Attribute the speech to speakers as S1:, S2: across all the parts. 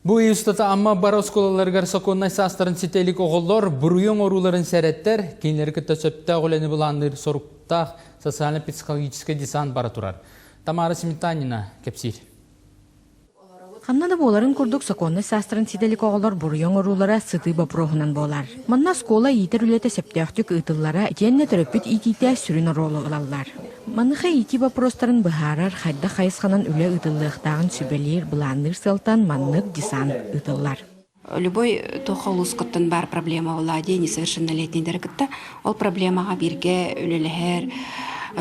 S1: Бу ый устата Амма бары оскуолаларыгар сокуоннай саастарын ситэ илик оҕолор буруйу оҥорууларын сэрэттэр, кинилэри кытта сөптөөх үлэни былаанныыр соруктаах социально-психологическай десант бара турар. Тамара Сметанина кэпсиир.
S2: Ханна да буоларын курдук сокуоннай саастарын ситэ илик оҕолор буруйу оҥоруулара сытыы боппуруоһунан буолар. Манна оскуола иитэр үлэтэ сөптөөхтүк ыытыллара итиэннэ төрөппүт иитиитэ сүрүн оруолу ылаллар. Маныаха иитии боппуруостарын быһаарар, хайдах хайысханан үлэ ыытыллыахтааҕын сүбэлиир, былаанныыр сыалтан маннык десант ыытыллар.
S3: Любой туохха улуускуттан баар проблема буолла дии несовершеннолетнейдары кытта ол проблемаҕа бииргэ үлэлэһэр,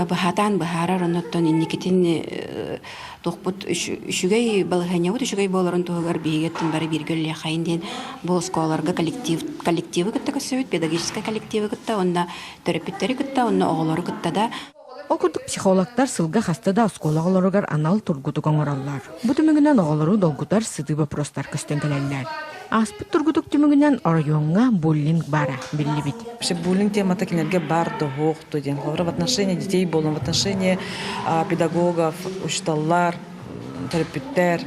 S3: быһаатаан быһаарар, оннуттан инникитин туохпут үчүгэй балаһыанньабыт үчүгэй буоларын туһугар биһиги өттүн бары бииргэ үлэлиэххэйин диэн бу оскуолаларга коллектив коллективы кытта көрсөбүт, педагогическай коллективы кытта уонна төрөппүттэри кытта уонна оҕолору кытта да.
S2: Ол курдук психологтар сылга хаста да оскуола оҕолоругар анал тургутук оҥороллор. Бу түмүгүнэн оҕолору долгутар сытыы боппуруостар көстөн кэлэллэр. Ааспыт тургутук түмүгүнэн оройуоҥҥа буллинг баара биллибит.
S4: Вообще буллинг темата кинилэргэ бар да суох диэн. Холобура, в отношении детей буоллун, в отношении педагогов, учителлар, төрөппүттэр.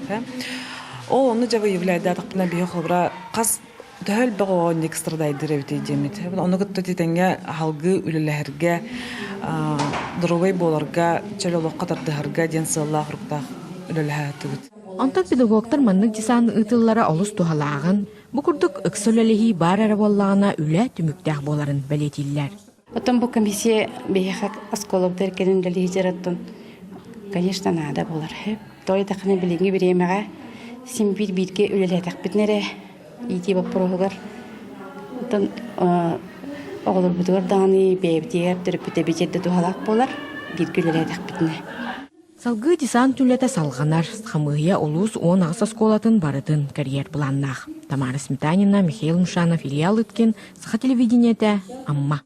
S4: Ол ону дьэ выявляйдаатахпына биһи холобура хас Төһө элбэх оҕо инник страдайдыыр эбитий диэммит. Ону кытта тэҥҥэ аһалгыы үлэлэһэргэ, доруобай буоларга, чөл олоххо тардыһарга диэн сыаллаах-соруктаах үлэлэһэ
S2: Онтон педагогтар маннык десант ыытыллара олус туһалааҕын, бу курдук ыкса үлэлэһии баар эрэ буоллаҕына үлэ түмүктээх буоларын бэлиэтииллэр.
S3: Оттон бу комиссия биһиэхэ оскуолабытыгар кэлин үлэлии сылдьар конечно, наада буолар. Тоҕо диэтэххинэ билиҥҥи бириэмэҕэ син биир бииргэ үлэлээтэхпитинэ эрэ иитии боппуруоһугар оттон оҕолорбутугар даҕаны бэйэбитигэр төрөппүттэрбит эрдэ туһалаах буолар бииргэ үлэлээтэхпитинэ.
S2: Салгыы десант үлэтэ салҕанар. Хамыыһыйа улуус 18 оскуолатын барытын кэрийэр былааннаах. Тамара Сметанина, Михаил Мушанов, Илья Лыткин, Саха телевидениетэ, Амма.